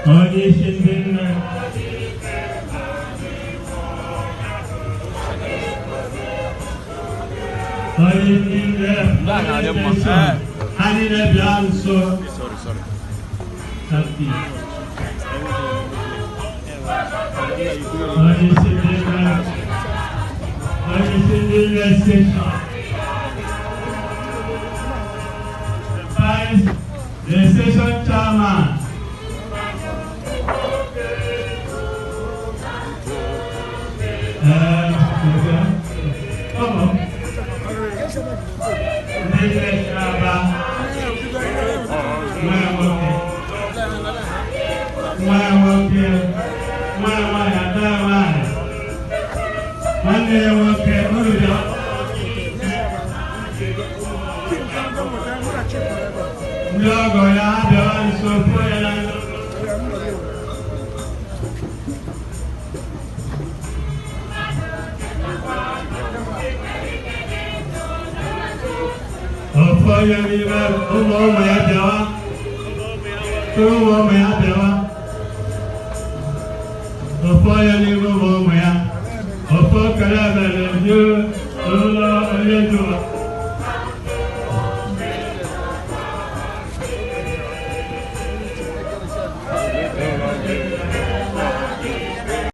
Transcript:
Onye isi ndị nne. Onye isi ndị Ndị a na-adị mma. Ha niile bịa nso. Sorry, sorry. Thank you. Onye isi ndị nne. Onye isi ndị nne station. The vice, the station chairman. Okay. Come on. Ndị nne si Aba. Nwa ya nwoke. Nwa ya nwoke. Nwa ya nwaanyị, ada ya nwaanyị. Nwanne ya nwoke, unu bịa. Ndị ọgọ ya abịawa nso pụọ ya na ndụ. Ofu onye n'ime ụmụ ụmụ ya bịawa. Tụrụ ụmụ ụmụ ya bịawa. Ofu onye n'ime ụmụ ụmụ ya. Ofu okere ebele ju.